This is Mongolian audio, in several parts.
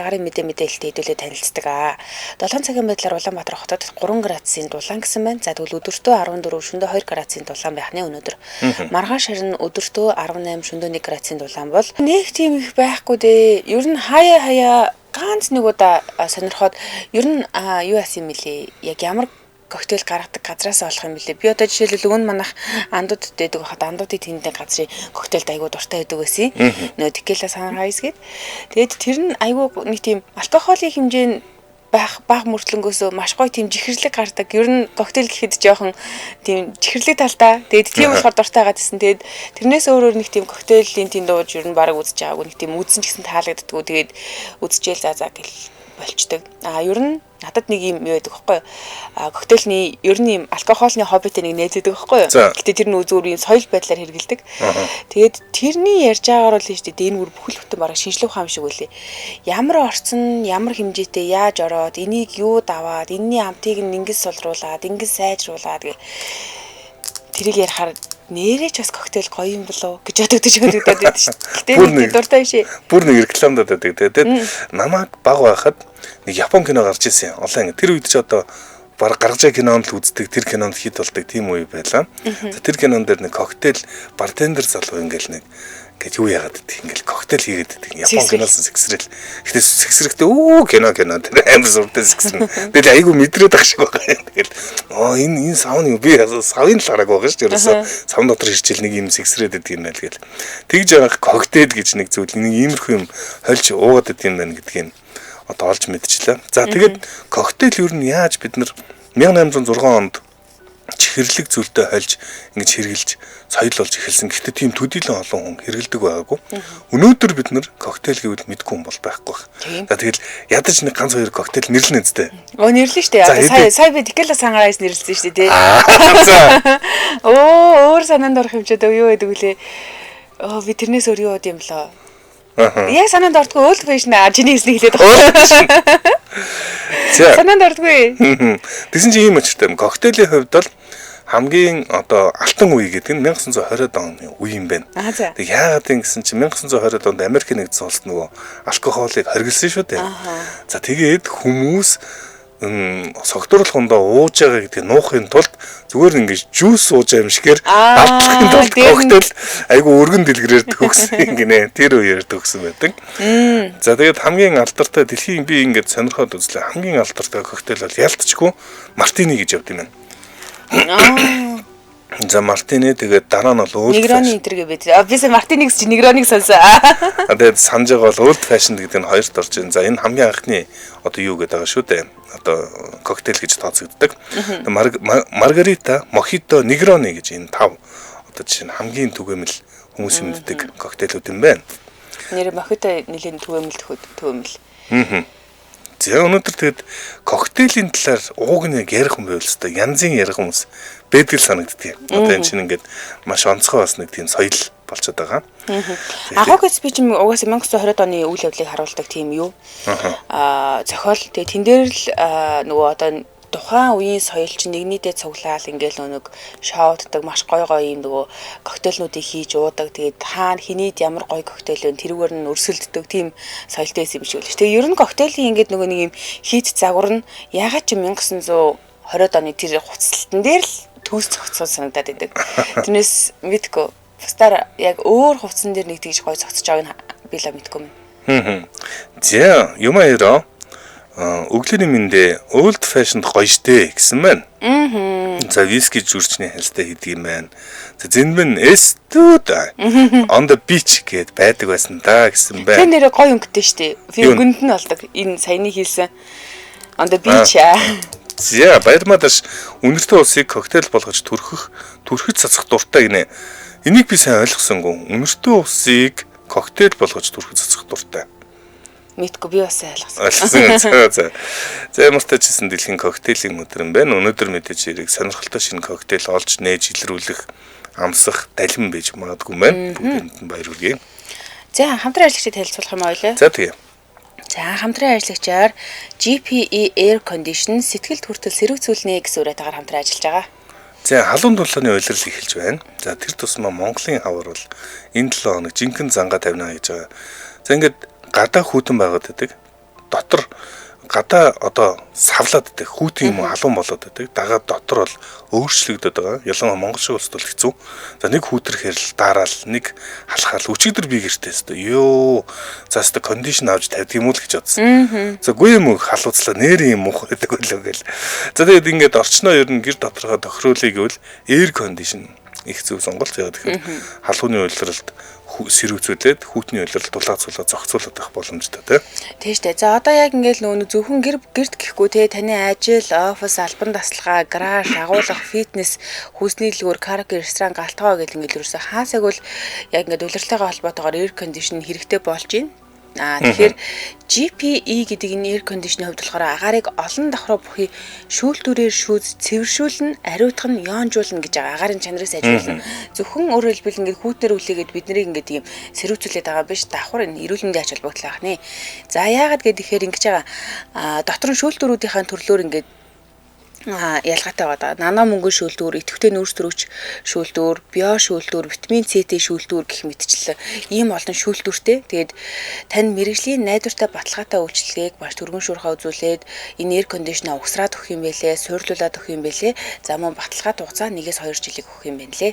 Гарын мэдээлэлтэй хэдүүлээ танилцдаг аа. 7 цагийн байдлаар Улаанбаатар хотод 3 градусын дулаан гэсэн байна. За, тэгвэл өдөртөө 14, шөнөдөө 2 градусын дулаан байх нэ өнөөдөр. Маргааш харин өдөртөө 18, шөнөдөө 1 градусын дулаан бол нэг тийм их байхгүй дээ. Ер нь хаяа хаяа ганц нэг удаа сонирхоод ер нь юу яасан юм бэлээ? Яг ямар коктейл гаргадаг газраас олох юм бэлээ. Би одоо жишээлбэл өмнө манайх андууд дэдэг байхад андуудын тэндээ газрын коктейлд айгуу дуртай байдаг байсан. Нөө текила sunrise гээд. Тэгээд тэр нь айгуу нэг тийм алкоголын хэмжээ нь байх баг мөртлөнгөөсөө маш гоё тийм чихэрлэг гардаг. Ер нь коктейл гэхэд жоохон тийм чихэрлэг талтай. Тэгээд тийм болохоор дуртай байгаад байсан. Тэгээд тэрнээс өөрөөр нэг тийм коктейлийн тийм дууж ер нь бараг үзэж байгаагүй. Нэг тийм үзсэн ч гэсэн таалагддаггүй. Тэгээд үзчихэл за за гэл болчдөг. А ер нь надад нэг юм юу байдаг байхгүй юу? А коктейлний ер нь юм алкоголны хоббитэй нэг найз байдаг байхгүй юу? Гэтэ тэр нь зүгээр юм соёл байдлаар хэрэгэлдэг. Тэгээд тэрний ярьж байгаагаар бол шүү дээ энэ бүр бүхэл бүтэн бараг шинжлэх ухаан шиг үлээ. Ямар орцон, ямар хэмжээтэй яаж ороод, энийг юу даваад, энэний амтыг нь ингэж сулруулад, ингэж сайжруулад гэ тэрийг ярихаар нэрээ ч бас коктейл гоё юм болов гэж бодогдож бодогдоод байдаг шүү дээ. Гэтэ нэг дуртай биш ээ. Бүр нэг рекламдад байдаг. Тэгээд намайг баг байхад нэг Япон кино гарч ирсэн юм. Олон тэр үед ч одоо баг гаргаж байгаа кинонд л үздэг, тэр кинонд хит болдог тийм үе байлаа. Тэр кинон дээр нэг коктейл бартендер залуу ингээл нэг ингээд юу яагаад гэдэг ингээл коктейл хийгээд байдаг. Япон киноос сэгсрэл. Гэтэ сэгсрэхдээ өө кино кино тэр амар суртай сэгсрэн. Тэгэл айгүй мэдрээд ах шиг байгаа юм. Тэгэл оо энэ савны би савын л хараагүй байгаа шүү дээ. Ерөөсөө савн дотор ирчээл нэг юм сэгсрээд байдаг юм байна л гэл. Тэгж байгаа коктейл гэж нэг зүйл нэг иймэрхүү юм хольж уугаад байдаг юм байна гэдгийг одоо олж мэдчихлээ. За, тэгээд коктейл ер нь яаж бид нар 1806 онд чихэрлэг зүйлтэй хольж ингэж хэрэгжилж соёл болж эхэлсэн. Гэхдээ тийм төдийлөн олон хүн хэрэгэлдэг байгаагүй. Өнөөдөр бид нар коктейл гэвэл мэдгүй хүн бол байхгүй байх. За, тэгэл ядаж нэг ганц хоёр коктейл нэрлэнэ үстэй. Оо, нэрлэн штэ. Одоо сая сая би текила sunrise нэрлсэн штэ тий. За. Оо, өөр санаанд орох юм чи одоо юу байдаг вүлээ? Оо, би тэрнээс өөр юу юм болоо? Яг санаанд ордгоо old fashion а чиний хэлснийг хэлээд байгаа. За. Санаанд ордгоо. Тэгсэн чинь ийм учиртай юм. Коктейлийн хувьд бол хамгийн одоо алтан үе гэдэг нь 1920-ад оны үе юм байна. Тэг яагаад юм гэсэн чинь 1920-ад онд Америк нэгдсэн улс нөгөө алкоголыг хоригдсан шүү дээ. За, тэгээд хүмүүс согтууруулах ууж байгаа гэдгийг нуухын тулд зүгээр ингэж juice ууж байгаа юм шигээр далдлахын тулд коктейл айгу өргөн дэлгэрээр төгсөн гинэ. Тэр үеэр төгсөн байдаг. За, тэгээд хамгийн алдартай дэлхийн би ингэж сонирхоод үзлээ. Хамгийн алдартай коктейл бол ялтчгүй мартини гэж явд юм байна. За, мартини, тэгээд дараа нь бол old Негрони энэ тэргээ байд. Би сая мартини гэсэн чи негрониг сонсон. А тэгээд санаж байгаа бол old fashioned гэдэг нь хоёрт орж байна. За, энэ хамгийн анхны одоо юу гэдэг байгаа шүү дээ. Одоо коктейл гэж тооцогддог. Маргарита, мохито, негрони гэж энэ тав одоо жишээ нь хамгийн түгээмэл хүмүүс мэддэг коктейлүүд юм байна. Нэр мохито нэлээд түгээмэл түгээмэл. За, өнөөдөр тэгээд коктейлийн талаар ууг нь яг ярих юм байвал хэвээр янзын ярих хүмүүс байдаг л санагддаг. Одоо энэ чинь ингээд маш онцгой бас нэг тийм соёл болчиход байгаа. Агуу гэж би чинь угаасаа 1920 оны үйл явдлыг харуулдаг тийм юу? Зохиол. Тэгээ тэн дээр л нөгөө одоо тухайн үеийн соёл чинь нэг нийтээ цуглаал ингээл нэг шоуддаг, маш гой гой юм нөгөө коктейлнүүдийг хийж уудаг. Тэгээд хаана хинийд ямар гой коктейл вэ, тэрүүгээр нь өрсөлддөг тийм соёлтой байсан юм шиг л. Тэгээд ер нь коктейлийн ингээд нөгөө нэг юм хийц загвар нь ягаад ч 1920-од оны тэр хувцаслалтан дээр л төгс зогцсон санагдаад байдаг. Тэрнээс мэдгүй бусдаар яг өөр хувцсан дээр нэг тэгж гой зогцож байгааг нь би л мэдгүй юм. За, юм аяро өглөөний мэндээ old fashioned гоё штэ гэсэн байна. За, виски зүрчний хальстай хийдэг юм байна. За, зэнбэн эстүүд on the beach гэд байдаг байсан да гэсэн байна. Тэр нэрээ гоё өнгөтэй штэ. Би өнгөнд нь болдог. Энэ саяны хийсэн on the beach. За, баярмаадаш үнэртэй усыг коктейл болгож түрхэж цацах дуртай гинэ. Энийг би сайн ойлгосонгүй. Үнэртэй усыг коктейл болгож түрхэж цацах дуртай. Мэдгүй, би бас ойлгосон. Ойлгосон. За за. За, ямар ч таачсан дэлхийн коктейлийн өдөр юм байна. Өнөөдөр мэдээж хэрэг сонирхолтой шинэ коктейл олж нээж илрүүлэх, амсах далин байж магадгүй юм байна. Бүгдэнд нь баяр хүргэе. За, хамтран ажиллагчид танилцуулах юм ойлоо. За, тэгээ. За, хамтран ажиллагчаар GPE Air Condition сэтгэлд хүртэл сэрүүцүүлнэ гэсэн уриатайгаар хамтран ажиллаж байгаа. За, халуун дулааны улирал эхэлж байна. За, тэр тусмаа Монголын хавар бол энэ 7 хоног жинхэнэ зангаа тавина гэж байгаа. За, ингээд гадаа хүйтэн байгаад байдаг. Дотор гадаа одоо савлаад байдаг, хүүтэн юм халуун болоод байдаг. Дагаад дотор бол өөрчлөгдөд байгаа. Ялангуяа Монгол шиг улсад бол хэцүү. За нэг хүүтрэхээр л дараал, нэг халахаал өчигдөр би гэртээ өстө. Йоо. За өстө кондишн авч тавьдаг юм уу л гэж бодсон. За гүй юм халууцлаа нэр юм мух байдаг байлоо гэл. За тэгээд ингээд орчноо ер нь гэр доторхоо тохируулъя гэвэл air condition их зөв сонголт. Яг тэгэхээр халууны улиралд сэрүүцүүлээд хүүтний улирал дулаацуулаад зохицуулаад байх боломжтой тий. Тийм шүү дээ. За одоо яг ингээл нөгөө зөвхөн гэр гэрт гэхгүй тий таны ажил, офис, албан тасалгаа, гараж, агуулга, фитнес, хүнсний дэлгүүр, караоке, ресторан, галтгоо гэл ингээл ерөөсө хаасаг бол яг ингээд улиралтайгаа холбоотойгоор air condition хэрэгтэй болж байна. Тэгэхээр GPE гэдэг энэ air condition-ийн хувьд болохоор агаарыг олон давхруу бүхий шүүлтүүрээр шүүз, цэвэршүүлнэ, ариутгах нь, ёонжуулна гэж байгаа. Агаарын чанарыг сайжруулна. Зөвхөн өөрөөр хэлбэл ингээд хүүтнэр үлээгээд бид нарыг ингээд ийм сэрүүцүүлээд байгаа биш. Давхар энэ эрүүл мэндийн ач холбогдол байх нэ. За яагаад гэхээр ингэж байгаа. Дотор нь шүүлтүүрүүдийнхээ төрлөөр ингээд ялгаатай байгаа. Нано мөнгөн шүүлтүүр, идэвхтэй нүүрс төрөгч шүүлтүүр, био шүүлтүүр, витамин С-тэй шүүлтүүр гэх мэтчлэн ийм олон шүүлтүүртэй. Тэгээд тань мэрэгжлийн найдвартай баталгаатай үйлчилгээг маш түргэн шуурхай үзүүлээд энэ air condition-а угсраад өгөх юм бэлээ, суйрлуулад өгөх юм бэлээ. За мөн баталгаа хугацаа 1-2 жилиг өгөх юм байна лээ.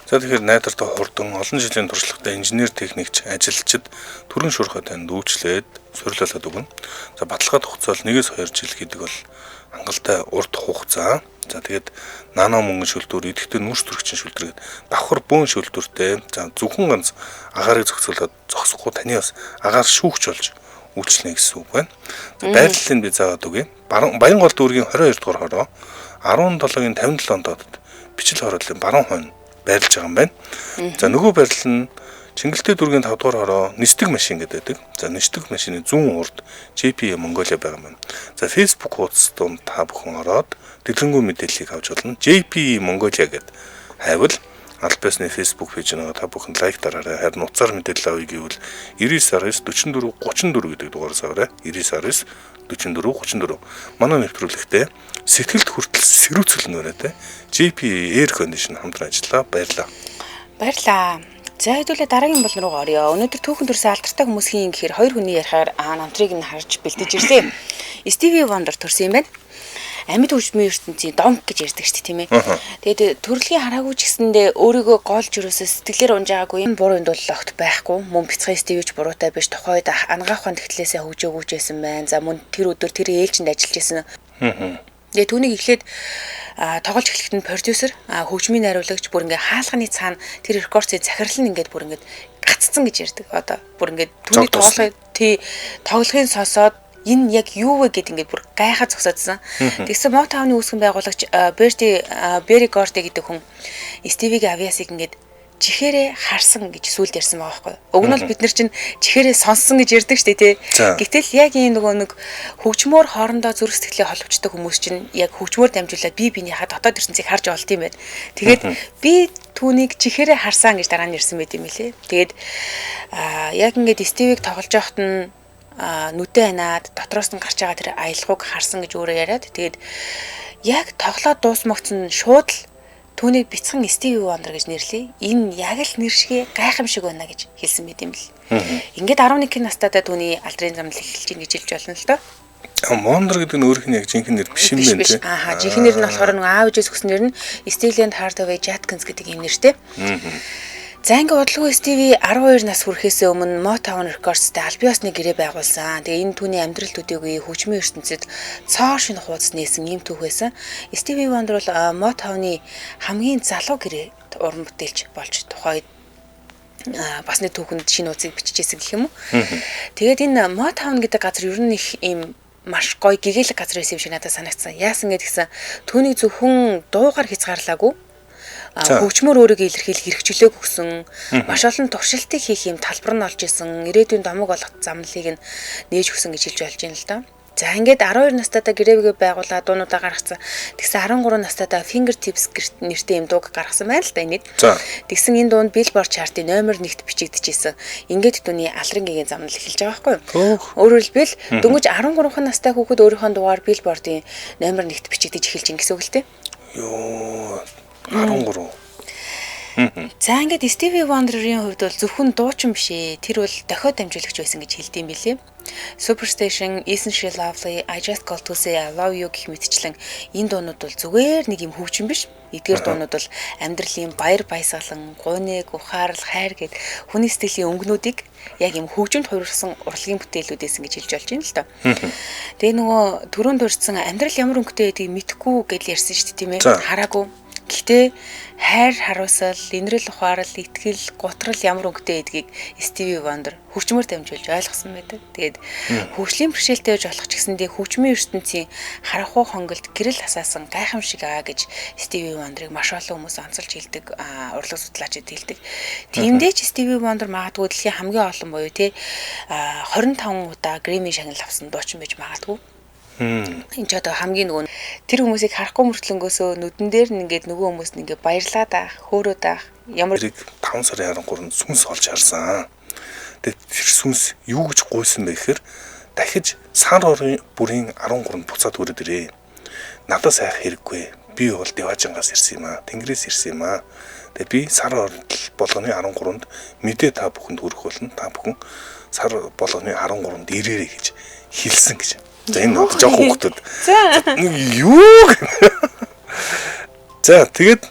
За тэгэхээр найдвартай хурдан олон жилийн туршлагатай инженер техникч ажилчид түргэн шуурхай танд үйлчлээд суйрлуулад өгнө. За баталгаа хугацаа бол 1-2 жил гэдэг бол хангалттай урт хугацаа. За тэгээд нано мөнгөн шүүлтүүр, идэвхтэй нүүрс төрөгчийн шүүлтүүр гэдэг давхар бөөн шүүлтүүртэй. За зөвхөн ганц агаарыг зохицуулаад зогсохгүй таны бас агаар шүүгч болж үйлчлэнэ гэсэн үг байна. За байрлалыг би заагаад өгье. Баянгол дүүргийн 22 дугаар хороо 17-гийн 57 доодод бичил хорооллын баруун хойно байрлаж байгаа юм байна. За нөгөө байрлал нь Чингэлтэй дүүргийн 5 дугаар хороо нисдэг машин гэдэг байдаг. За нисдэг машины зүүн урд JP Mongolia байгаа юм байна. За Facebook хуудас донд та бүхэн ороод дэлгэрэнгүй мэдээллийг авч болно. JP Mongolia гэд хайвал аль биесны Facebook пэйж нэг та бүхэн лайк дараарай. Харин утсаар мэдээлэл авъя гэвэл 99 19 44 34 гэдэг дугаараас аваарай. 99 19 44 34. Манай нэвтрүүлэгтээ сэтгэлд хүртэл сэрүүцэл нөрөө те. JP Air Condition хамтран ажиллаа. Баярлалаа. Баярлалаа. За хэдүүлээ дараагийн болон руу оръё. Өнөөдөр түүхэн төрсэн алдартай хүмүүс хийн гэхээр хоёр хүний ярихаар намтрыг нь харж бэлдэж ирлээ. Стиви Вондер төрсэн юм байна. Амьд хөгжмийн ертөнцийн донк гэж ярьдаг шүү дээ, тийм ээ. Тэгээд төрөлхийн хараагүй ч гэсэндээ өөрийгөө голж ерөөсөө сэтгэлээр унжаагаагүй юм буруу юм бол огт байхгүй. Мөн бяцхан Стивич буруутай биш. Тухайн үед ангаах ухаан тэгтлээсээ хөгжөөгүйч байсан байна. За мөн тэр өдөр тэр ээлжинд ажиллаж исэн. Тэгээд түүнийг эхлээд тоглож эхлэхэд нь продюсер, хөгжмийн найруулагч бүр ингээ хаалганы цаана тэр рекордсын захирал нь ингээд бүр ингээд гаццсан гэж ярьдаг. Одоо бүр ингээд түүний тоглохыг тий тоглохын сонсоод энэ яг юу вэ гэд ингээд бүр гайхаа зогсоодсан. Тэгсэн Motown-ы үүсгэн байгуулагч Берри Горди гэдэг хүн Стивигийн авьяасыг ингээд чихээрээ харсан гэж сүлд ярьсан байгаа байхгүй. Уг нь бол бид нар чинь чихээрээ сонссон гэж ярьдаг шүү дээ тий. Гэтэл яг ийм нөгөө нэг хөгжмөөр хоорондоо зүрх сэтгэлээ холбогддог хүмүүс чинь яг хөгжмөөр дамжуулаад бие биенийхээ дотоод ертөнцийг харж олд юм байна. Тэгээд би түүнийг чихээрээ харсан гэж дараа нь ирсэн байт юм лээ. Тэгээд яг ингээд Стивийг тоглож байхад нь нүдэ аниад дотроос нь гарч байгаа тэр аялгауг харсан гэж өөрөө яриад тэгээд яг тоглоод дуусмагцсан шууд л түүнийг бяцхан Стиви Вондер гэж нэрлэе. Энэ яг л нэр шигэ гайхамшиг байна гэж хэлсэн байт юм л. Ингээд 11 настайдаа түүний алдрын замнал эхэлж ин гэж хэлж болно л доо. Вондер гэдэг нь өөрийнх нь яг жинхэнэ нэр биш юм байна тий. Ааха, жинхэнэ нэр нь болохоор нөгөө аав ээжээс өгсөн нэр нь Стивленд Хардавей Жаткинс гэдэг юм нэртэй. За ингээ удалгүй Стиви 12 нас хүрэхээс өмнө Motown Records-тэй аль биесны гэрээ байгуулсан. Тэгээ энэ түүний амьдрал төдийгүй хөгжмийн ертөнцид цоо шинэ хуудас нээсэн ийм түүх байсан. Стиви Вондер бол Motown-ы хамгийн залуу гэрээ уран бүтээлч болж тухайн үед бас нэг түүхэнд шинэ үцгийг бичижсэн гэх юм уу. Тэгээд энэ Motown гэдэг газар ер нь их ийм маш гоё гэгээлэг газар байсан юм шиг надад санагдсан. Яасан гэдгсэн түүнийг зөвхөн дуугаар хязгаарлаагүй хөгжмөр өөрийгөө илэрхийлэх эрх чөлөөг өгсөн, маш олон туршилтыг хийх юм талбар нь олж исэн, ирээдүйн домог болох замлыг нь нээж өгсөн гэж хэлж болж байна л доо. За ингээд 12 настайдаа гэрээгээ байгуулаад дуунуудаа гаргацсан. Тэгсэн 13 настайдаа Fingertips нэртэй юм дууг гаргасан байна л да энийг. Тэгсэн энэ дуунд Billboard chart-ын номер 1-т бичигдчихсэн. Ингээд түүний алрын гэгийн замнал эхэлж байгаа байхгүй юу? Өөрөөр хэлбэл дөнгөж 13 настай хүүхэд өөрийнхөө дуугаар Billboard-ын номер 1-т бичигдэж эхэлж ин гэсэн үг л дээ. Йоо 13. За ингээд Stevie Wonder-ийн хувьд бол зөвхөн дуучин биш ээ. Тэр бол дохио дамжуулагч байсан гэж хэлдэг юм билээ. Superstation, Isn't She Lovely, I Just Called to Say I Love You гэх мэтчлэн энэ дуунууд бол зүгээр нэг юм хөгжим биш. Эдгээр дуунууд бол амьдралын баяр баясгалан, гуниг, ухаарл, хайр гэд хүний сэтгэлийн өнгөнүүдийг яг юм хөгжимд хувирсан урлагийн бүтээлүүд байсан гэж хэлж болж байна л доо. Тэгээ нөгөө түрүүнд дурдсан амьдрал ямар өнгөтэй байдгийг мэдэхгүй гэж ярьсан шүү дээ, тийм ээ. Хараагүй. Гэхдээ хайр харуулсал, инрэл ухаарл, итгэл, гутрал ямар өнгөтэй байдгийг Stevie Wonder хөгжмөөр дамжуулж ойлгосон байдаг. Тэгээд хөгжлийн бэрхшээлтэй байж болох ч гэсэндээ хөгжмийн ертөнцийн харанхуй хонголд гэрэл асаасан гайхамшиг аа гэж Stevie Wonder-ыг маш олон хүмүүс онцолж хэлдэг, урлаг судлаачид хэлдэг. Тиймдээ ч Stevie Wonder магадгүй дэлхийн хамгийн олон буюу те 25 удаа Grammy шагнал авсан дуучин байж магадгүй. Энэ ч одоо хамгийн нөгөө тэр хүмүүсийг харахгүй мөртлөнгөөсөө нүдэн дээр нь ингээд нөгөө хүмүүс нь ингээд баярлаад аах, хөөрөөд аах ямар 5 сарын 13-нд сүнс олж харсан. Тэгээд тэр сүнс юу гэж гуйсан бэ гэхээр дахиж сар бүрийн 13-нд буцаад хүрээд ирээ. Надаас айх хэрэггүй. Би бол Деважингаас ирсэн юм аа. Тэнгэрээс ирсэн юм аа. Тэгээд би сар болгоны 13-нд мэдээ та бүхэнд хүргэх болно. Та бүхэн сар болгоны 13-нд ирээрэй гэж хэлсэн гэж. За энэ одоо жоох хүүхдүүд. Юу гэнэ. За тэгээд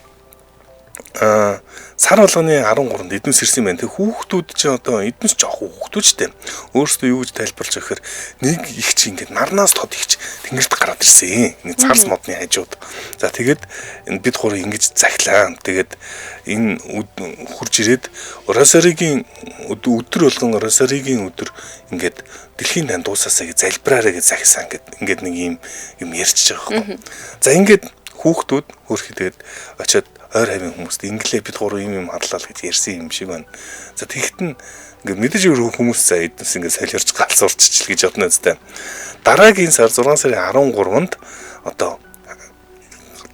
сар болгоны 13-нд эднүс ирсэн юм байна. Тэг хүүхдүүд чи одоо эднүс жоох хүүхдүүд ч тийм. Өөрөөсөө юу гэж тайлбарлаж өгөхөр нэг их чи ингээд нарнаас тод ихч тэнгэрт гараад ирсэн. Нэг царс модны хажууд. За тэгээд энэ бид гурав ингэж захилаа. Тэгээд энэ хурж ирээд Росаригийн өдөр болгон Росаригийн өдөр ингээд дэлхийн дан дуусаасаа гэж залбираарэ гэж захисан гэд ингээд нэг юм ярьчихж байгаа байхгүй. За ингээд хүүхдүүд хөрхөдөд очиод ойр хавийн хүмүүст инглээ бид гурав юм харлаа л гэж ярьсан юм шиг байна. За тэгэхэд нь ингээд мэдээж өөр хүмүүс за эднес ингээд солиорч галзуурчил гэж бодно үстэй. Дараагийн сар 6 сарын 13-нд одоо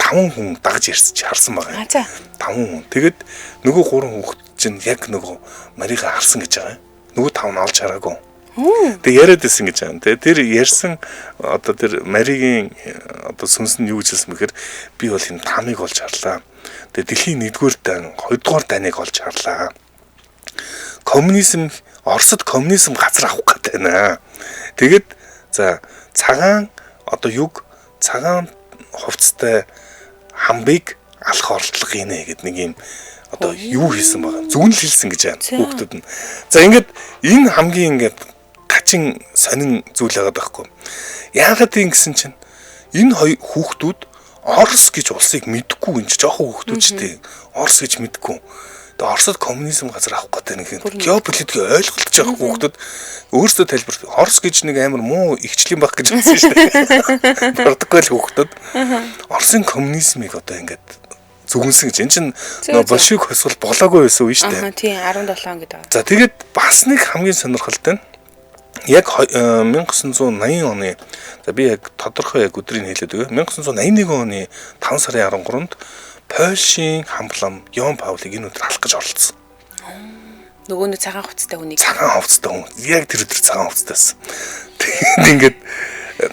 5 хүн дагж ирсэж харсан байгаа. 5 хүн. Тэгэд нөгөө 3 хүүхэд чинь яг нөгөө Марига харсан гэж байгаа юм. Нөгөө 5 нь олж хараагүй. Тэг яриад байсан гэж байгаа. Тэгээ тэр ярьсан одоо тэр Маригийн одоо сүнс нь юу гэж хэлсэн бэхээр би бол энэ тамыг олж харлаа. Тэгээ дэлхийн 1-р дан, 2-р даныг олж харлаа. Коммунизм Оросд коммунизм газар авах гээд байна. Тэгээд за цагаан одоо юг цагаан хувцастай хамбыг алах оролдлого гинэ гэд нэг юм одоо юу хийсэн байгаа. Зүгнэл хэлсэн гэж байна хүүхдүүд нь. За ингээд энэ хамгийн ингээд хачин сонин зүйл байгаад байхгүй. Яагаад тийм гэсэн чинь энэ хоёр хүүхдүүд Орос гэж улсыг мэдэхгүй юм чи жоохон хүүхдүүд ч тийм. Орос гэж мэдэхгүй. Тэгээ Оросд коммунизм газар авах гэдэг нэг юм геополитикийг ойлголтож байгаа хүүхдүүд өөрсдөө тайлбар. Орос гэж нэг амар муу ихчлийн баг гэж бодсон шүү дээ. Бордоггүй л хүүхдүүд. Оросын коммунизмыг одоо ингээд зүгэнсэн гэж. Энэ чинь нөө большевик хосгол болоогүй байсан үе шүү дээ. Тийм 17 гэдэг. За тэгээд бас нэг хамгийн сонирхолтой нь яг 1980 оны за би яг тодорхой яг өдрийг хэлээд өгье. 1981 оны 5 сарын 13-нд Польшийн хамблам Йон Паулыг энэ өдөр алах гэж оролцсон. Нөгөө нэг цагаан хувцастай хүнийг. Цагаан хувцастай хүн. Яг тэр өдөр цагаан хувцастай байсан. Тэгээд ингээд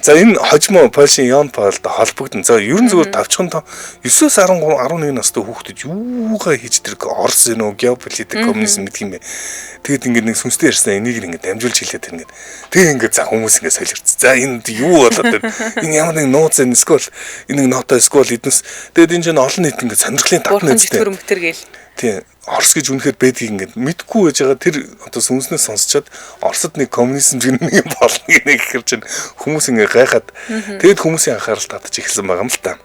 за энэ хожимо Польшийн Йон Паулд холбогдсон. За ерөн зүгээр тавчхан 9-өөс 13 11 настай хүүхдүүд юугаа хийж тэр Орос энэ үү геополитик коммунизм гэдэг юм бэ. Тэгээд ингээд нэг сүнстэй ярьсан энийг ингээд дамжуулж хэлээд тэр ингээд тэгээ ингээд за хүмүүс ингээд солирц. За энэ юу болоод тэр энэ ямар нэг нууц энэ эсвэл энэ нэг ноото эсвэл эднес тэгээд энэ чинь олон нийт ингээд сонирхлын татна үстэй. Бүр мөтөр гээл. Тийм Орос гэж үнэхээр байдгийг ингээд мэдгүй байж байгаа тэр одоо сүнснээс сонсчоод Оросд нэг коммунизм гэх нэг юм болно гэнэ гэхэр чинь хүмүүс ингээд гайхаад тэгээд хүмүүсийн анхаарал татаж эхэлсэн байгаа юм л та.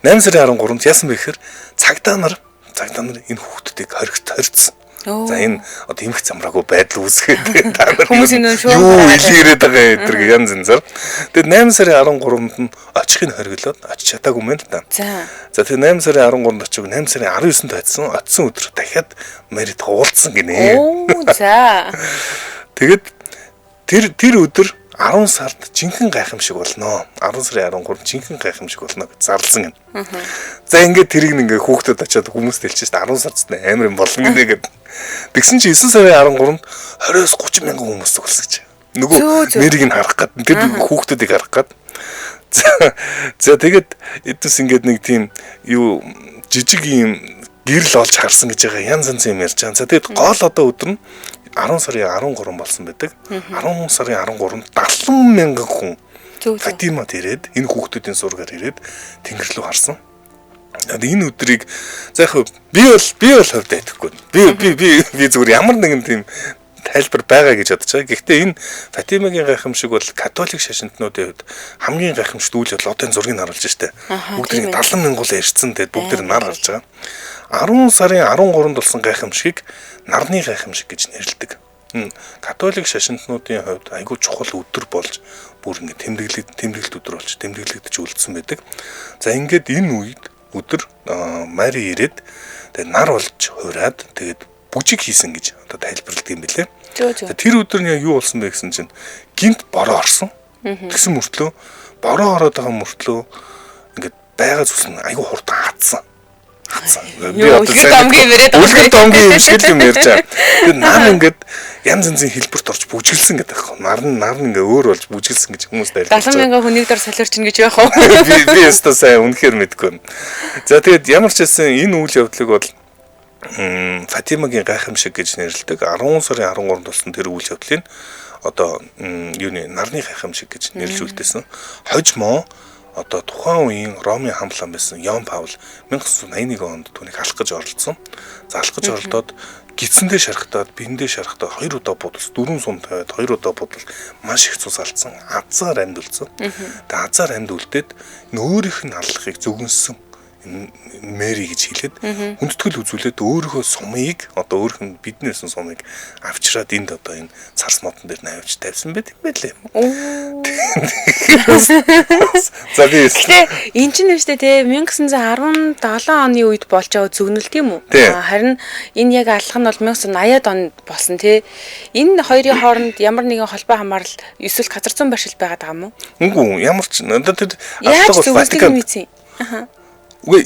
8 сарын 13-нд яасан бэ гэхээр цагдаа нар энэ хүүхдүүдийг хоригдсон. За энэ одоо эмх замраагүй байдал үүсгээд та нар хүмүүсийн нөө шууд юу илэрээд байгаа энэ төр янз янзаар. Тэгээд 8 сарын 13-нд нь очихыг хориглоод очиж чадаагүй юм л та. За тэгээд 8 сарын 13-нд очив 8 сарын 19-нд очсон. Очсон өдөр дахиад Марид уулзсан гинэ. Оо за. Тэгээд тэр өдөр 10 сард жинхэнэ гайхамшиг болно. 10 сарын 13 жинхэнэ гайхамшиг болно гэж зарласан юм. За ингээд тэрийг ингээ хүүхдэд очиад хүмүүст хэлчихсэн шүү дээ. 10 сард амар юм болно гинэ гэд. Тэгсэн чинь 9 сарын 13-нд 20-оос 30 мянган хүмүүс цугласан гэж. Нөгөө нэрийг нь харах гад тэр хүүхдүүдийг харах гад. За тэгээд эднес ингээд нэг тийм юу жижиг юм Гэрэл олж харсан гэж байгаа янз янзын юм ярьж байгаа. За тэгэд гол одоо өдөр нь 10 сарын 13 болсон байдаг. 10 сарын 13-нд 70 мянган хүн Фатимад ирээд энэ хүүхдүүдийн зургаар ирээд тэнгэр рүү харсан. Энэ өдрийг за яг би бол хувьд итгэхгүй. Би зүгээр ямар нэгэн тийм тайлбар байгаа гэж бодож байгаа. Гэхдээ энэ Фатимагийн гайхамшиг бол католик шашинтнуудын хувьд хамгийн гайхамшигт үйл явдал. Одоо энэ зургийг харуулж штэ. Бүгд 70 мянган ирсэн. Тэгээд бүгд тэр нар харж байгаа. 10 сарын 13-нд болсон гайхамшигыг нарны гайхамшиг гэж нэрлэдэг. Католик шашинтнуудын хувьд айгүй чухал өдөр болж бүр ингэ тэмдэглэлт өдөр болж тэмдэглэгдэж үлдсэн байдаг. За ингээд энэ үед өдөр Мари ирээд тэгээд нар болж хуураад тэгээд бүжиг хийсэн гэж одоо тайлбарладаг юм билээ. Тэр өдөр нь яг юу болсон бэ гэсэн чинь гинт бороо орсон. Тэгсэн мөртлөө бороо ороод байгаа мөртлөө ингээд байгаа зүйлс нь айгүй хурдан хатсан. Би одоо сайн үлгэр домгийн юм шиг л юм ярьж байгаа. Тэгээд нар ингээд янз янзын хэлбэрт орж бүжиглсэн гэдэг аахгүй. Нар нь ингээ өөр болж бүжиглсэн гэж хүмүүс тайлбарлаж байгаа. 70 мянган хүн нэг дор солиорчин гэж яах вэ? Би өстө сайн үнэхээр мэдэхгүй. За тэгээд ямар ч байсан энэ үйл явдлыг бол Фатимагийн гайхамшиг гэж нэрлэдэг. 10 сарын 13-нд болсон тэр үйл явдлыг одоо юуны нарны гайхамшиг гэж нэрлж үлдээсэн. Хожмоо одоо тухайн үеийн Ромын хамлан байсан Йон Паул 1981 онд түүнийг алах гэж оролдсон. За алах гэж оролдоод гидсэндээ шархтаад, биендээ шархтаад 2 удаа будалс, 4 сум тавиад 2 удаа будал маш их цус алдсан. Азаар амьд үлдсэн. Тэгээ азаар амьд үлдээд өөрийнх нь аллахыг зөвгөнсөн Мэри гэж хэлээд хүндэтгэл үзүүлээд өөрийнхөө сумыг одоо өөрийнх нь бидний байсан сумыг авчираад энд одоо энэ царс модон дээр навьж тавьсан байт юм байлээ. За би Гэтэ эн чинь нь шүү дээ 1917 оны үед болж байгаа зөгнөл тийм үү? Харин энэ яг аллах нь бол 1980-ад онд болсон тий. Энэ хоёрын хооронд ямар нэгэн холбоо хамаарал эсвэл газар зүүн байршил байгаад байгаа юм уу? Үгүй ямар ч одоо тэр аллах бол Ватикан. Аха. Үгүй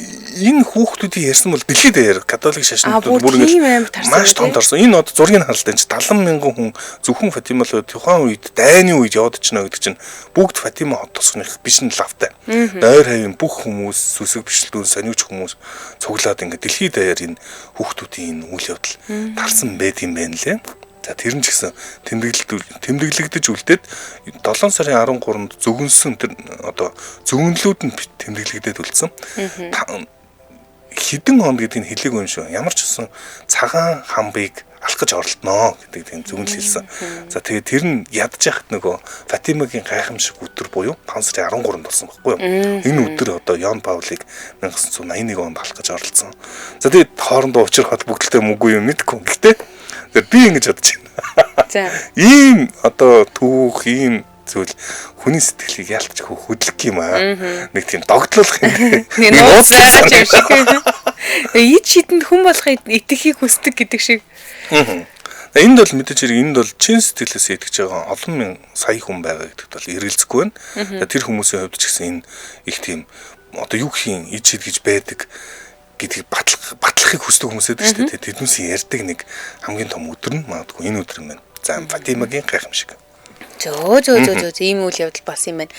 энэ хүүхдүүдийн ярьсан бол дэлхийд даяар католик шашинтнууд бүр ингэ маш том тарсан. Энэ одоо зургийг харалт энэ 70 мянган хүн зөвхөн Фатима л тухайн үед дайны үед яваад очно гэдэг чинь бүгд Фатима хот тосгоных биш нь лавтай. Дойр хавийн бүх хүмүүс сүсэг бичлдүүн сониуч хүмүүс цуглаад ингэ дэлхийд даяар энэ хүүхдүүдийн энэ үйл явдал тарсан байд юм байна лээ. За тэр нь ч гэсэн тэмдэглэгдэж үлдээд 7 сарын 13-нд зөвгөнсөн тэр одоо зөвгөнлүүд нь тэмдэглэгдээд үлдсэн. Хэдэн онд гэдгийг хэлээгүй юм шүү. Ямар ч гэсэн цагаан хамбыг алах гэж оролдоно гэдэг тийм зөвгөнл хэлсэн. За тэгээд тэр нь ядж яхад нөгөө Фатимагийн гайхамшиг өдөр буюу 5 сарын 13-нд болсон байхгүй юу? Энэ өдөр одоо Йон Паулыг 1981 онд алах гэж оролдсон. За тэгээд хоорондоо учрахад бүгдэлтэй мөгүй юм мэдгүй. Гэхдээ тэгэхээр би ингэж бодож байна. За. Ийм одоо түүх, ийм зүйл хүний сэтгэлийг ялтч хөдлөх юм аа. Нэг тийм догтлуулах юм. Нэг нууц байгаа юм шиг. Ид шидэнд хүн болохыг итгэхийг хүсдэг гэдэг шиг. Энд бол мэдээж хэрэг энд бол чин сэтгэлээс итгэж байгаа олон мянган сая хүн байгаа гэдэгт бол эргэлзэхгүй байна. Тэр хүмүүсийн хувьд ч гэсэн энэ их тийм одоо юу гэх юм ид шид гэж байдаг гэдгийг батлахыг хүсдэг хүмүүс байдаг шүү дээ. Тэднүүсийн ярьдаг нэг хамгийн том өдөр нь магадгүй энэ өдөр юм байна. За Фатимагийн гайхамшиг. Зөө ийм үйл явдал болсон юм байна.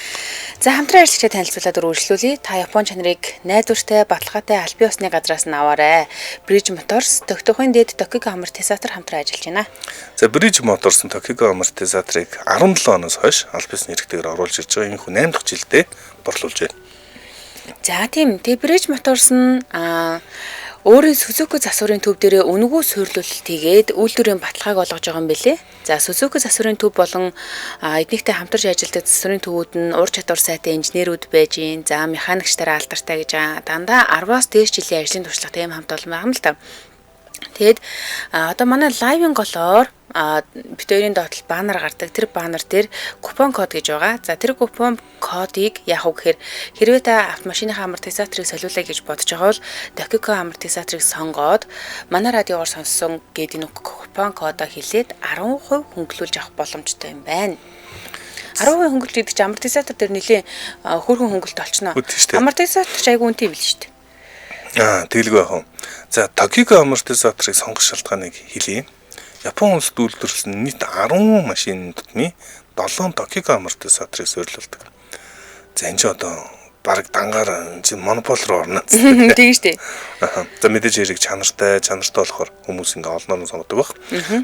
За хамтран ажиллагчдад танилцуулаад үргэлжлүүлье. Та Япон чанарыг найдвартай, баталгаатай албан ёсны газраас нь аваарай. Bridge Motors Тогтохын дэд Tokiko Амортизатор хамтран ажиллаж байна. За Bridge Motors Tokiko Амортизаторыг 17 оноос хойш албан ёсны хэрэгтэйгээр оруулж ирж байгаа. Энэ хүн 8 дахь жилдээ борлуулж байна. За тийм. Тэгээ Bridge Motors нь өөрийн Suzuki засварын төв дээрээ үнэгүй суйрлуулалт хийгээд үйлдвэрийн баталгааг олгож байгаа юм билээ. За Suzuki засварын төв болон эднийхтэй хамтарч ажилладаг засварын төвүүд нь ур чадвар сайтай инженерүүд байж гин. За механикчдаараа алдартай гэж байгаа. Дандаа 10-аас дээш жилийн ажлын туршлагатай юм хамт олон байгаа юм л та. Тэгээд одоо манай лайвын голоор бид хоёрын доотлол баннер гардаг. Тэр баннер дээр купон код гэж байгаа. За тэр купон кодыг яах вэ гэхээр хэрвээ та автомашиныхаа амортизаторыг солиулъя гэж бодож байгаа бол Tokiko амортизаторыг сонгоод манай радиогоор сонссон гэдэг энэ купон кодоо хэлээд 10% хөнгөлүүлж авах боломжтой юм байна. 10% хөнгөлт гэдэг чинь амортизатор дээр нэлээд хөөрхөн хөнгөлт олчно. Амортизатор ч айгүй үнэтэй бил шүү дээ. Тэгэлгүй яах вэ? За Tokiko амортизаторыг сонгох шалтгааныг хэлье. Япон улсад үйлдвэрлэсэн нийт 10 машин тутмын 7 Tokiko амортизаторыг суйрлуулдаг. За энэ ч одоо Бараг дангаар чинь монопол руу орно. Тийм шүү дээ. За мэдээж хэрэг чанартай, чанартай болохоор хүмүүс ингээ олноор нь сонгодог баг.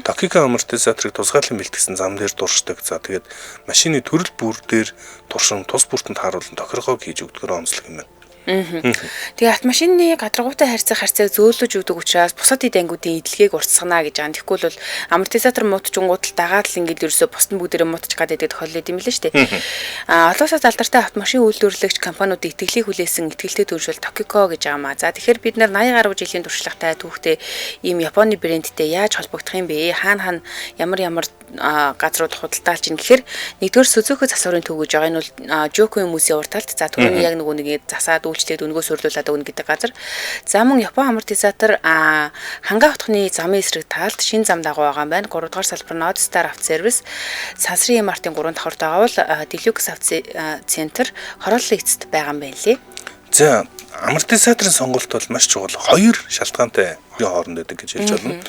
Токико амортизаторыг тусгаарлан бэлтгэсэн зам дээр туршдаг. За тэгээд машины төрөл бүр дээр туршин тус бүртэнд тааруулан тохиргоог хийж өгдгөрөө онцлог юм байна. Тэгээ автомашины гадаргуутай харьцах харьцааг зөөлөж өгдөг учраас бусад эд ангиудын эдлэгийг уртсгана гэж байгаа. Тэгэхгүй бол амортизатор муутчингууд л дагаад л ингээд ерөөсө бусд нь бүгдээрээ муутчих гад байдаг тохиолдол юм лээ шүү дээ. Олон улсад алдартай автомашин үйлдвэрлэгч компаниудын итгэлийг хүлээсэн итгэлтэй төршил Tokiko гэж байгаа маа. За тэгэхээр бид нар 80 гаруй жилийн туршлагатай түүхтэй ийм Японы брэндтэй яаж холбогдох юм бэ? Хаана хаана ямар ямар газрууд худалдаалж ийн гэхээр нэгдүгээр Suzuki засварын төв гэж байгаа. Энэ бол Жокуин музейн урд талд. За түрүүний яг нөгөө нэг засаад үйлчлээд өнгөө сурлуулад өгнө гэдэг газар. За мөн Япон амортизатор Хангай хотхны замын эсрэг талд шин зам дагуу байгаа юм байна. 3 дугаар салбар нь Odd Star Авто Сервис, Сансрын Мартын 3 давхарт байгаа бол Deluxe Авто Центр хорооллын эцэст байгаа юм байна лээ. За амортизаторын сонголт бол маш чухал. Хоёр шалтгаантай хооронд байдаг гэж хэлж байна.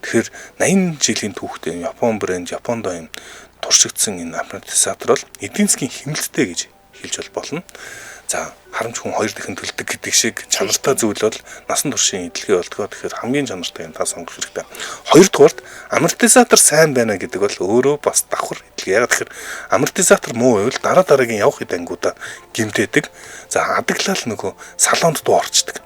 Тэгэхээр 80 жилийн түүхтэй Япон брэнд, Японд юм туршигдсан энэ амортизатор бол эдийн засгийн хэмнэлттэй гэж хэлж болно. За харамч хүн хоёр дахин төлдөг гэдэг шиг чанартай зүйл бол насан туршийн эдлэгээ болдгоо. Тэгэхээр хамгийн чанартай юм та сонгох хэрэгтэй. Хоёрдугаарт амортизатор сайн байна гэдэг бол өөрөө бас давхар эдлэгээ. Яг тэгэхээр амортизатор муу байвал дараа дараагийн явах хэд ангиудаа гимтээдэг. За адаглал нөгөө салонд дуу орчдөг.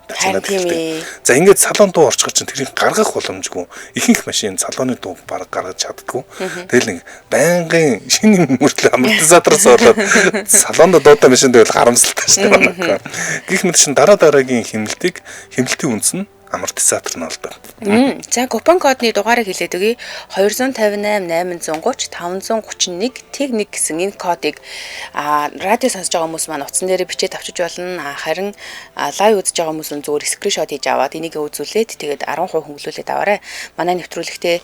За ингээд салон дуу орчихор чинь тэрийг гаргах боломжгүй. Ихэнх машин салоны дуу бараг гаргаж чаддгүй. Тэгэл нэг байнгын шинэ мөртлөө амортизатороос болоод салонд дуутай машин байвал харамсалтай шүү дээ. Гэх мэт чин дараа дараагийн хэмнэлтийг хэмнэлтийн үндэс нь амортизатор нь болдог. За купон кодны дугаарыг хэлээд өгье. 258 830 531 тэг 1 гэсэн энэ кодыг радио сонсож байгаа хүмүүс маань утсан дээрээ бичээд авчиж болно. Харин live үзэж байгаа хүмүүс нь зүгээр screenshot хийж аваад энийг үзүүлээд тэгээд 10% хөнгөлүүлээд аваарай. Манай нэвтрүүлэгтээ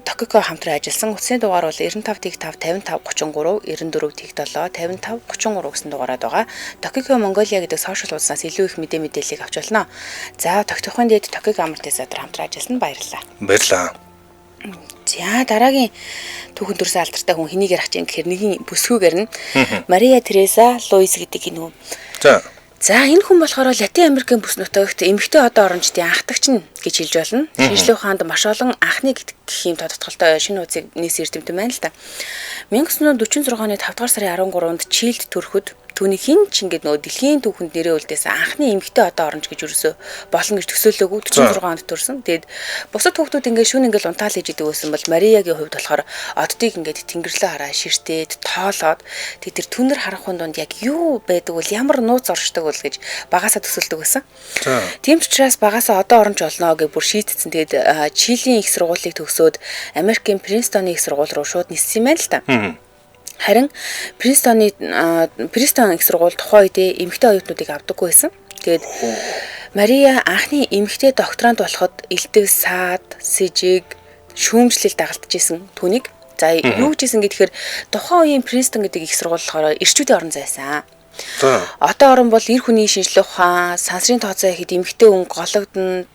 Tokiko хамтран ажилласан утасны дугаар бол 95 тэг 5 55 33 94 тэг 7 55 33 гэсэн дугаарад байгаа. Tokiko Mongolia гэдэг сошиал хуудаснаас илүү их мэдээ мэдээллийг авч болно. За тогтохын дэд Tokiko амортизатор хамтран ажилласан, баярлалаа. Баярлалаа. За дараагийн түүхэн төрсөн алдартай хүн хэнийг ярих чинь гэхээр нэгin бүсгүйгээр нь Мария Тереза Луис гэдэг энэ хүн. За энэ хүн болохоор Латин Америкийн бүс нутагт эмэгтэй одоо орончдын анхдагч нь гэж хэлж болно. Шинжлэх ухаанд маш олон анхны гэх юм тодтолтой шинэ нууцыг нээсэн эрдэмтэн байна л да. 1946 оны 5 дугаар сарын 13-нд Чилд төрөхөд түүний хин ч ингээд нөгөө дэлхийн түүхэнд нэрээ үлдээсэн анхны эмэгтэй одоо оронч гэж юусоо болно гэж төсөөлөөгүй 46 онд төрсэн. Тэгээд бусад хүүхдүүд ингээд шүн ингээд унтаал хийж идэг байсан бол Мариягийн хувьд болохоор оддыг ингээд тэнгэрлээ хараа ширтээд тоолоод тэгээд тэр түнэр харанхуйн дунд яг юу байдаг бол ямар нууц оршдог бол гэж багасаа төсөөлдөг байсан. Тийм ч учраас багасаа одоо оронч болно гэж бүр шийдсэн. Тэгээд Чилийн их сургуулийг төгсөөд Америкийн Принстоны их сургууль руу шууд ниссэн юм байна л та. Харин Принстон их сургууль тухайн үедээ эмэгтэй оюутнуудыг авдаггүй байсан. Тэгээд Мария анхны эмэгтэй докторант болоход элдв саад, сэжиг, шүүмжлэл дагалдаж исэн түүнийг. За юу гэжсэн гэхээр тухайн үеийн Принстон гэдэг их сургууль болохоор эрчүүдийн орон зай байсан. Одоо орон бол эр хүний шинжлэх ухаан, сансрын тооцоо ихэд эмэгтэй хүн гологдоно,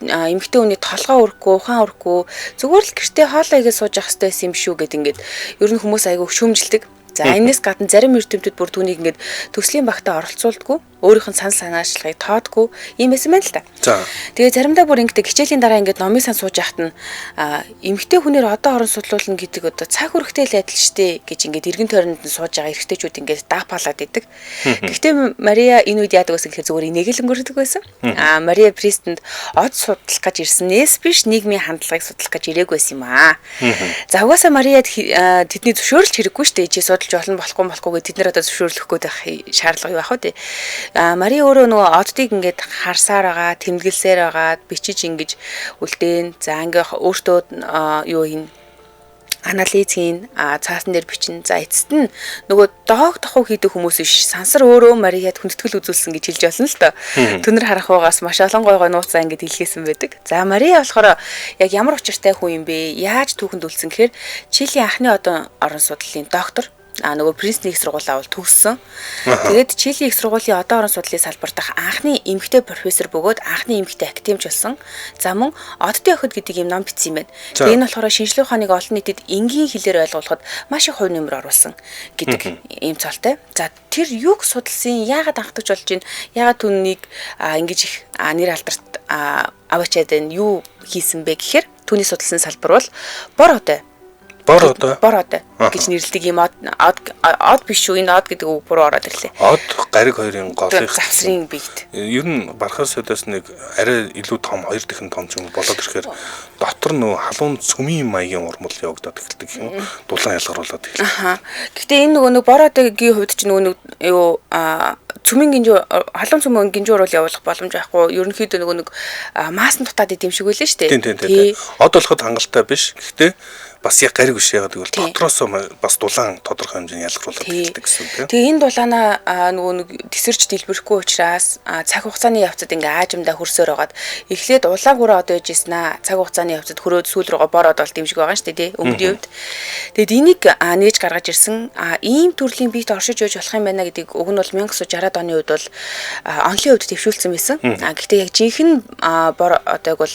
эмэгтэй хүний толгой өрөхгүй, ухаан өрөхгүй, зүгээр л гэртээ хоолоо игээ сууж явах хэрэгтэй байсан юм шүү гэд ингээд ер нь хүмүүс айгүй шүүмжилдэг. За энэс гадна зарим эрдэмтэд бүр түүнийг ингээд төслийн багтаа оролцуулдаггүй, өөрийнх нь санал санаачлагыг тоодгүй юм байсан байна л та. Тэгээ заримдаа бүр ингээд хичээлийн дараа ингээд номын сан сууж яхад нь эмэгтэй хүнээр одоо орон судлуулна гэдэг одоо цаг хүрхтэй л адил штэ гэж ингээд эргэн тойронд нь сууж байгаа эрэгтэйчүүд ингээд даапалаад идэг. Гэхдээ Мария энэ үед яадаг байсан гэхээр зүгээр энийг л өнгөрдөг байсан. Мария Пристэнд од судлах гэж ирсэнээс биш нийгмийн хандлагыг судлах гэж ирээгүй байсан юм аа. За угаасаа Мария тэдний зөвшөөрлч хэрэггүй штэ. Чи судалж болно болохгүй гэж тэд нар одоо зөвшөөрлөх гээд байх шаардлага юу ах вэ? Мария өөрөө нөгөө оддыг ингээд харсаар байгаа, тэмдэглэсээр байгаа, бичиж ингэж үлдээн. За ингээ өөртөө юу хийн анализ хийн, цаасан дээр бичин. За эцэст нь нөгөө дог тохуу хийдэг хүмүүс биш. Сансар өөрөө Марияд хүндэтгэл үзүүлсэн гэж хэлж болно л доо. Түнэр харанхуйгаас маш олон гой гой нууцаа ингэж илгээсэн байдаг. За Мария болохоор яг ямар учиртай хүн юм бэ? Яаж түүхэнд үлдсэн гэхээр Чилийн анхны одоо орон судлалын доктор. Нөгөө Принстоны их сургуулаа бол төгссөн. Тэгээд Чилийн их сургуулийн одоо орон судлалын салбар дахь анхны эмэгтэй профессор бөгөөд анхны эмэгтэй академич болсон. За мөн Оддын охид гэдэг ийм ном бичсэн юм байна. Тэгээд энэ болохоор шинжлэх ухааныг олон нийтэд энгийн хэлээр ойлгуулахад маш их хувь нэмэр оруулсан гэдэг ийм цолтой. За тэр юуг судалсан, яагаад анхдагч болж байна, яагаад түүнийг ингэж их нэр алдарт аваачаад байна, юу хийсэн бэ гэхээр түүний судалсан салбар бол бор одой. Бор одой. Бор одой гэж нэрлэдэг ийм од од биш шүү. Энэ од гэдэг үг буруу ороод ирлээ. Од гариг хоёрын голын завсрын биет. Ер нь бархаас сөдөөс нэг арай илүү том, хоёр дахин том ч юм болоод ирэхээр дотор нөө халуун цөмийн маягийн урмал явагдаад эхэлдэг юм. Дулаан ялгаруулад эхэлдэг. Аха. Гэтэ энэ нөгөө нэг бор одойгийн хувьд ч нөгөө нэг юу цөмийн гинжүү, халуун цөмийн гинжүү уруул явуулах боломж байхгүй. Ерөнхийдөө нөгөө нэг маасан дутаад идэм шиг байлаа шүү дээ. Тийм. Од болоход хангалттай биш. Гэхдээ бас яг гариг биш, яагаад гэвэл дотроосоо бас дулаан тодорхой хэмжээний ялгаруулаад эхэлдэг гэсэн үг тийм. Тэгээ энэ дулаанаа нөгөө нэг тесэрч дэлбэрэхгүй учраас цаг хугацааны явцад ингээ аажимдаа хөрсөөр байгаад эхлээд улаан хүрээ од байж ирсэн аа. Цаг хугацааны явцад хөрөөд сүүл рүүгээ бор од болт юм шиг байгаа шүү дээ тий өмнөдийн хувьд. Тэгэд энийг нээж гаргаж ирсэн. Ийм төрлийн биет оршиж байж болох юм байна гэдгийг уг нь бол 1960-ад оны үед бол онлын хувьд дэвшүүлсэн байсан. Гэхдээ яг жинхэнэ бор одойг бол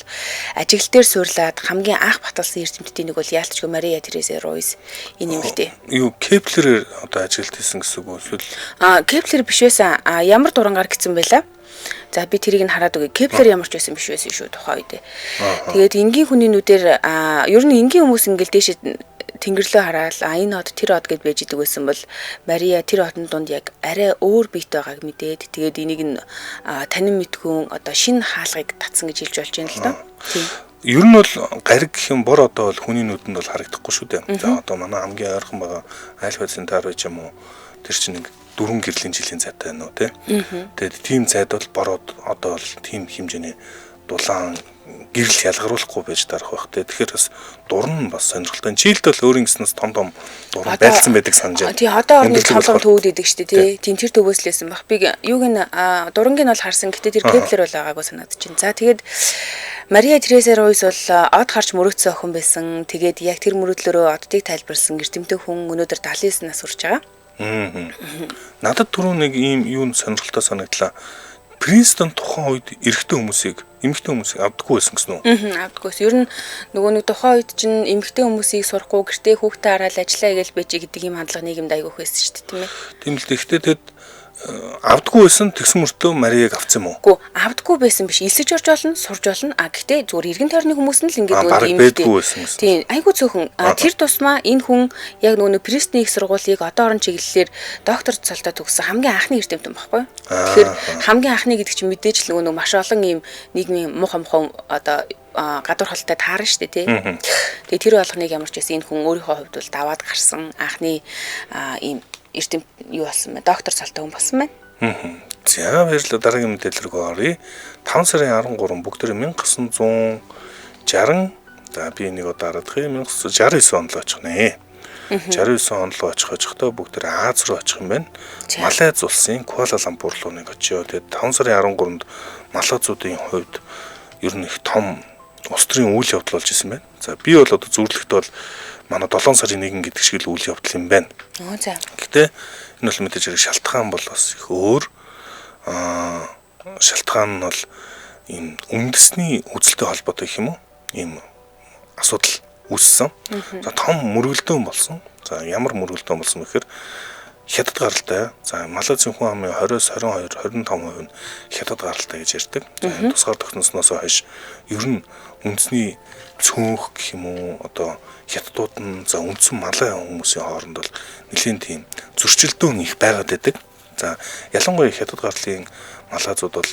ажиглал дээр суурлаад хамгийн анх баталсан эрдэмтдийн нэг бол яалтчгүй Мария Тереза Ройс энэ эмэгтэй. Юу Кеплерээр одоо ажиглалт хийсэн гэсэн үг үү эсвэл Кеплер биш байсан. Ямар дурангаар гэсэн байлаа? За би тэрийг нь хараад үгүй. Кеплер ямар ч байсан биш байсан шүү тухайн үед. Тэгээд энгийн хүний нүдээр ер нь энгийн хүмүүс ингээл дээшээ тэнгэрлөө хараал энэ од тэр од гэд байж идэг байсан бол Мария тэр одон дунд яг арай өөр биет байгааг мэдээд тэгээд энийг нь танин мэдхүүн одоо шинэ хаалгыг татсан гэж хэлж болж байна л доо. Тийм. Ер нь бол гариг гэх юм бор одоо бол хүний нүдэнд бол харагдахгүй шүү дээ. За одоо манай хамгийн ойрхон байгаа Альфа Центаври ч юм уу тэр чинь нэг 4 гэрлийн жилийн цайтай байна уу тий. Тэгээд тийм цайд бол бор одоо бол тийм хэмжээний дулаан гэрэл ялгаруулахгүй байж дарах байх тий. Тэгэхээр бас дуран бас сонирхолтой. Чилд бол өөрийн гэснээс том том дуран байлцсан байдаг санаж байна. Тий, одоо орны том том төвүүд идэг шүү дээ тий. Тийм тэр төвөөс л байсан баг. Би юуг нь дурангийн бол харсан. Гэтэ тэр Кеплер бол байгаагүй санагдаж байна. За тэгээд Мария Тереза Ройс бол од харж мөрөөдсөн охин байсан. Тэгээд яг тэр мөрөөдлөөрөө оддыг тайлбарлсан эрдэмтэн хүн өнөөдөр 79 нас хүрч байгаа. Надад түрүү нэг ийм юу сонирхолтой санагдлаа. Принстон тухайн үед эрэгтэй хүмүүсийг, эмэгтэй хүмүүсийг авдаггүй байсан гэсэн үү? Авдаггүй. Ер нь нөгөө нэг тухайн үед чинь эмэгтэй хүмүүсийг сурахгүй гэртээ хүүхдээ хараал ажиллаа гэж байж гэдэг ийм хандлага нийгэмд айгүйх байсан шүү дээ, тийм ээ. Тийм л дээ. Гэхдээ тэд авдаггүй байсан, тэгсэн мөртөө Марияг авсан юм уу? Үгүй, авдаггүй байсан биш. Элсэж орж болно, сурж болно. А гэхдээ зүгээр эргэн тойрны хүмүүс нь л ингээд нөгөө эмэгтэй байсан гэсэн. Тийм, айгүй цөөхөн. Тэр тусмаа энэ хүн яг нөгөө Принстны их сургуулийг одоо орон чиглэлээр доктор цолтой төгссөн хамгийн анхны эрдэмтэн байхгүй юу? Тэгэхээр хамгийн анхны гэдэг чинь мэдээж л нөгөө маш олон ийм нийгмийн муухай муухай одоо гадуур холтой таарна шүү дээ тий. Тэгээ тэр болгоныг ямар ч байсан энэ хүн өөрийнхөө хувьд бол даваад гарсан анхны ийм эрдэм юу болсон бэ? Доктор цолтой хүн болсон байна. За баярлалаа. Дараагийн мэдээлэл рүү оръё. 5 сарын 13 бүгд 1960, за би энийг одоо хараадах юм, 1969 онд л очих нэ. 69 онд л очих очихдоо бүгд Аз руу очих юм байна. Малайз улсын Куала Лумпур руу нэг очио. Тэгээд 5 сарын 13-нд малайзуудын хувьд ер нь их том улс төрийн үйл явдал болж исэн байна. За би бол одоо зөвлөлтөд бол манай 7 сарын 1 гэдэг шиг л үйл явдал юм байна. За. Гэтэ энэ бол мэдээж хэрэг шалтгаан бол бас их өөр. Шалтгаан нь бол ийм үндэсний үзэлтэй холбоотой гэх юм уу? Ийм асуудал үүссэн. За том мөргөлдөөн болсон. За ямар мөргөлдөөн болсон гэхээр хятад гаралтай. За Малайзын хүн амын 20-с 22, 25% нь хятад гаралтай гэж ярьдаг. За энэ тусгаар тогтносноос хойш ер нь үндэсний цөөнх гэх юм уу одоо хятадууд нь за үндсэн малай хүмүүсийн хооронд бол нэлийн тийм зөрчилдөөн их байгаад байдаг. За ялангуяа хятад гарлын малайзууд бол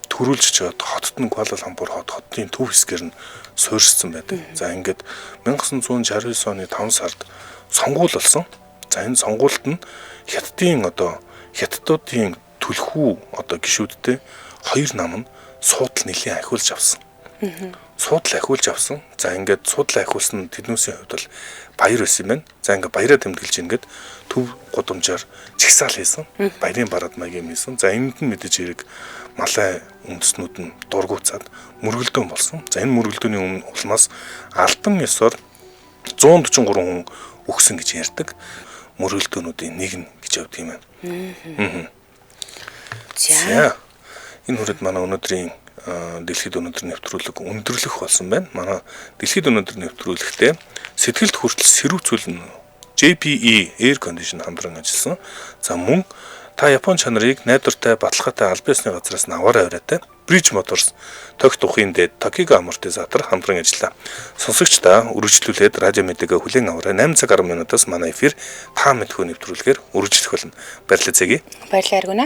төрүүлж чад хотод нь Куала Лумпур хот хотын төв хэсгээр нь суурьшсан байдаг. За ингээд 1969 оны 5 сард сонгуул болсон. За энэ сонгуульд нь хятадын одоо хятадуудын түлхүү одоо гишүүдтэй хоёр нам нь суудал нэлийн ахиулж авсан. Суудал ахиулж авсан. За ингээд суудал ахиулсан тэднүүсийн хувьд бол баяр байсан юм байна. За ингээд баяраа тэмдэглэж ингээд төв гудамжаар жигсаал хийсэн. Баярын бараад маяг юм хийсэн. За энд нь мэдээж хэрэг малай үндэстнүүд нь дургуутсаад мөргөлдөөн болсон. За энэ мөргөлдөөний өмнө улмаас албан ёсоор 143 хүн өгсөн гэж ярьдаг. мөргөлдөөнүүдийн нэг нь гэж явдаг юм байна. За. Энэ хүрээд манай өнөөдрийн дэлхийд өнөөдөр нэвтрүүлэг өндөрлөх болсон байна. Манай дэлхийд өнөөдөр нэвтрүүлэгтээ сэтгэлд хүртэл сэрүүцүүлнэ JPE Air Condition хамтран ажилласан. За мөн та Япон чанарыг найдвартай, баталгаатай аль биесны газраас нь аваарай авраатай Bridge Motors тогт ухын дэд Tokyo амортизатор хамтран ажиллаа. Сонсогч та үргэлжлүүлээд радио мэдэгээ хүлээн аваарай. 8 цаг 10 минутаас манай эфир та мэдхүү нэвтрүүлгээр үргэлжлэх болно. Баярлалаа Цэги. Баярлалаа Аргуна.